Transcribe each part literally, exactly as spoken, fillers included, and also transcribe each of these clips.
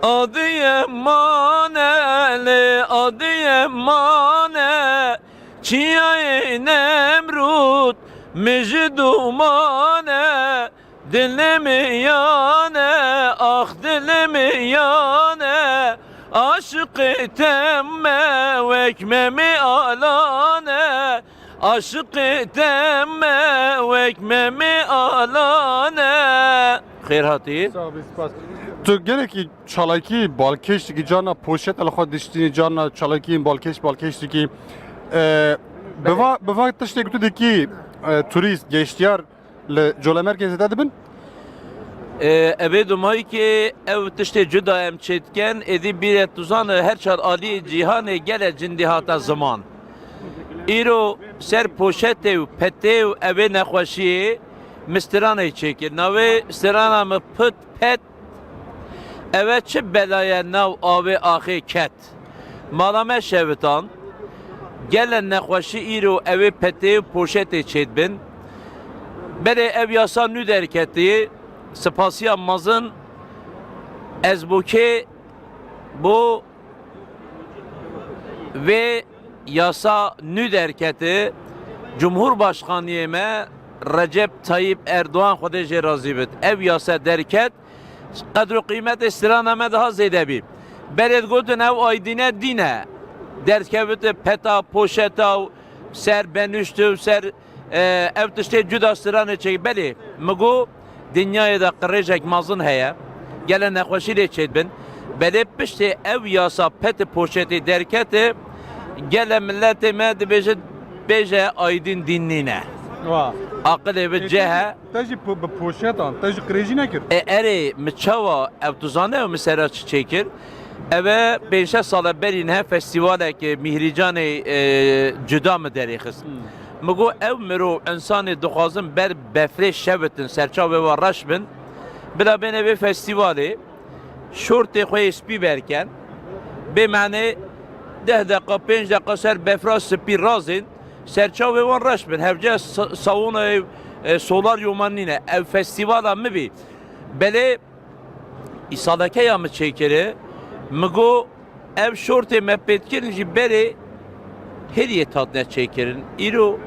Adiyê mane lê adiyê mane, çiyayê Nemrûd min ji dûmane. Dilê min yane, ax dilê min yane, aşiqê te me wek Memê Alane, aşiqê te me wek Memê Alane. Xêr hatî. Sağ ol, spas. Tu gelekî çalakî balkêş dikî, carna poşet li xwe diştînî, carna çalakî balkêş, balkêş dikî. Ee, bi va, bi va tiştê ku tu dikî, e, turîst, geştiyar li Colemêrgê zêde dibin? Ee, evê dumahî ki ev tiştê cuda em çêdikin, êdî bîre tu zane her çar aliyê cîhanê gele cindî hate ziman. Îro ser poşetê û petê û evê nexweşiyê min stranê çêkir. Navê strana min Pit Pet. Eve çi belaye nav avê axê ket? Mala me şevitan. Gele nexweşî îro evê petê û poşetê çêdibin. Belê ev yasa nû derketî. Spasiya mezin ez bo kê, bo vê yasa nû derketi, Cumhurbaşkaniyê me Recep Tayyip Erdoğan, Xwedê jê razî bit, ev yasa derket, qedr û qîmetê strana me daha zêde bî. Berê digotin ew aydîne dîn e. Derdkevite peta, poşeta û ser benuşt û ser, e, ev tiştê cuda stranê çêkir. Belê, min got, dinyayê de qirêjek mezin heye. Gele nexweşî lê çêdibin. Belê piştê ev yasa peti poşetê derkete, gele miletê me dibêje, bêje aydîn dîn nîne. Wa. Aqilê bi Ê, cih e. Te jî po-, bi poşetan, te jî qirêjî nekir? E, erê, mi çawa, ev tu zane ew mi sera çi çêkir? Eve pênc şeş sale berî nihe festîvalek, e, Mîhrîcanê, e, cuda mi derêxist. Hmm. Mi got, ew mirov, insanê dixwazin ber befrê şevitin, serçavê wan reş bin, bila bêne vê festîvalê, şortê xwe yê spî berken, bê menê deh deqa, pênc deqa ser befra spî razên, serçavê wan reş bin. Hevce sa-, sawonayê, e, solar yoman nîne. Ev festîvala mi bî. Belê îsaleke ya min çêkiri, mi got, ev şortê me pêt kirin jî berê hêriyê hatine çêkirin. Îro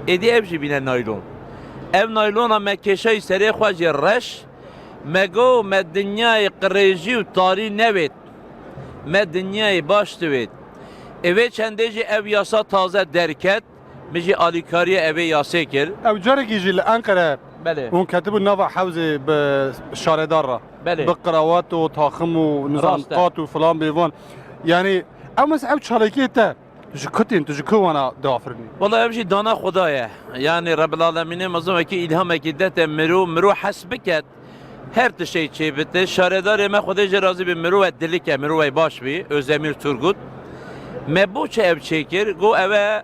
êdî ev jî bîne naylon. Ev naylona me kêşayî serê xwe jî reş, me got, me dinyayê qirêjî û tarî nevêt. Me dinyayê baş divêt. Ê vê çendê jî ev yasa taze derket, min jî alîkariyê evê yasê kir. Ew carekî jî li Enqere Belê. hûn ketibûn nava hewzê bi şaredar re. Belê. Bi qrawat û taxim û nizam Rast e. qat û filan bêvan. Yanî ew mes-, ew çalakiyê te ji ku tên, tu ji ku wana diafirinî? Wala ev jî dana Xweda ye. Yanî Rebbil Alemînê mezin wekî îlhamekî dete miro, miro hes biket. Her tiştê çê bite. Şaredarê me, Xwedê jê razî be, mirove dilik e, mirove baş bî, Özdemir Turgut. Me bo çi ev çêkir? Got, eve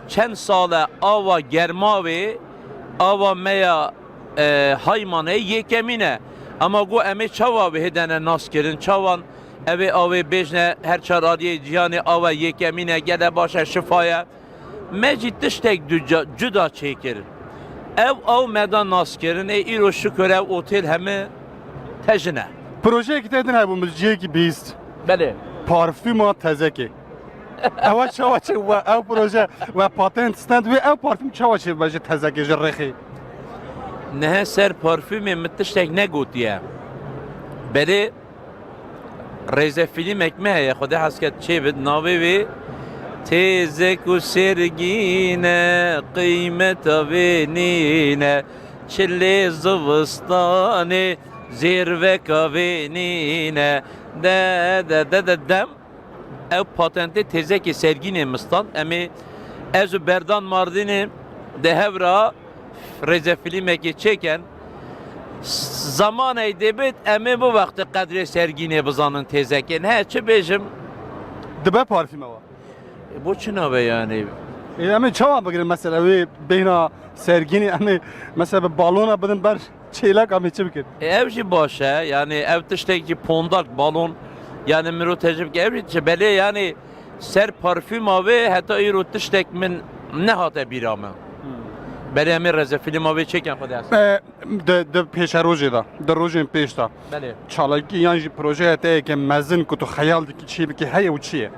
çend sal e ava Germavê, ava me ya, e, Haymanê yekemîn e. Ama got, em ê çawa wê hêdene nas kirin? Çawan evê avê bêjne her çar aliyê cîhanê ava yekemîn e, gele baş e, şifa ye. Me jî tiştek duca-, cuda çêkir. Ev aw me da naskirin, ê îro şikir ev otêl heme tejin e. Projeyekî te din hebû, min cihekî bihîst. Belê. Parfuma tezekê. Ewa çawa çê we, ew proje we patent stand wê, ew parfum çawa çê be ji tezekê, ji rêxê? Nihe ser parfumê min tiştek negotiye. Belê Rêzefîlîmek me heye, Xwedê hez ket çê bit, navê wê Têzek û Sergîn e, qîmeta vê nîne, çilê zivistanê, zêrveka vê nîne. De, de, de, de, dem. Ew patentê Têzekê Sergînê mistan. Em ê, ez û Berdan Mardînê de hevra rêzefîlmekê çêken. Zamanê dê bit, em ê bu wextê qedrê Sergînê bizanin Têzekê. Ne, çi bêjim? Dibe parfîme wa. E, bo çi nabe yani? E, em ê çawa bigirin mesela wê bêhna Sergînê, em ê mesela bi balona bidin ber çêlek, em ê çi bikin? E, ev jî baş e, yani ev tiştekî pondak, balon, yani miro tecrübe, ev jî belê yani. Ser parfuma wê heta îro tiştek min nehate bîra min. Hmm. Belê, em ê rêzefîlma wê çêkin, Xwedê hesî. E, di, di pêşerojê de, di rojên pêş de. Belê. Çalakî yan jî projeya te yeke mezin ku tu xeyal dikî çê bikî heye û çi ye?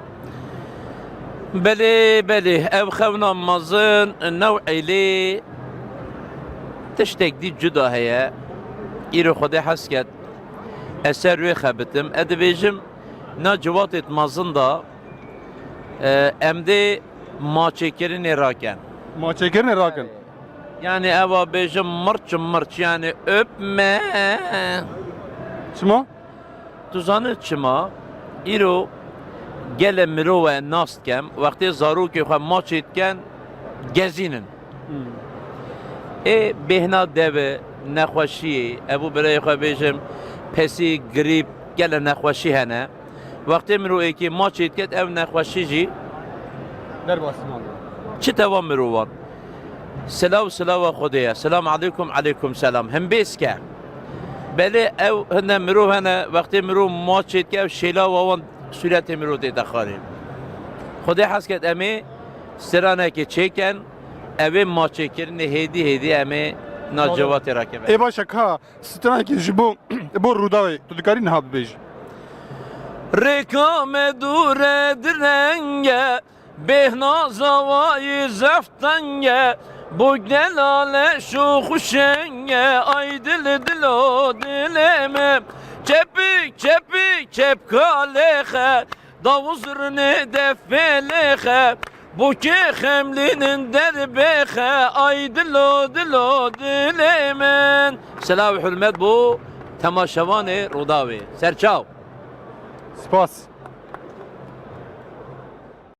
Belê, belê. Ev xewna mezin new eylê tiştek dî cuda heye. Îro Xwedê hez ket, ez ser wê xebitim. Ez dibêjim, na civatê mezin de, e, em dê maçêkirinê rakin. Maçêkirinê rakin. Yani ewa bêjim mirç mirç, yani öpme. Çima? Tu zanî çima? Îro gelê mirov e nas dikem, wextê zarokê xwe maçê diken, gezînin. Hmm. Ê bêhna devi, nexweşiyê, ev û birayê xwe bêjim, pesî, grîp, gelê nexweşî hene. Wextê mirovekî maçê diket, ev nexweşî jî derbasî mane. Çi teva mirovan? Silav, silava Xwedê ye. Selam aleykum, aleykum selam. Him bês ke. Belê ew hinde mirov hene, wextê mirov maçê dike, ev şêlava wan sûretê mirov tête xarê. Xwedê hez ket em ê stranekê çêken, ev ê maçêkirinê hêdî hêdî em ê na civatê rakeve. Ê baş e ka, stranekê ji bo, bo Rûdawê, tu dikarî niha bibêjî? Rêka me dûr e direng e, bêhna zawayî zef teng e, bo gela leş û xuşeng e, ay dil dilo dilê me. Çepik çepik çepka lêxe, davû zirnê defê lêxe, bo kê xemlînin derbêxe, ay dilo dilo dilê min. Silav û hurmet bo temaşevanê Rûdawê. Serçaw. Spas.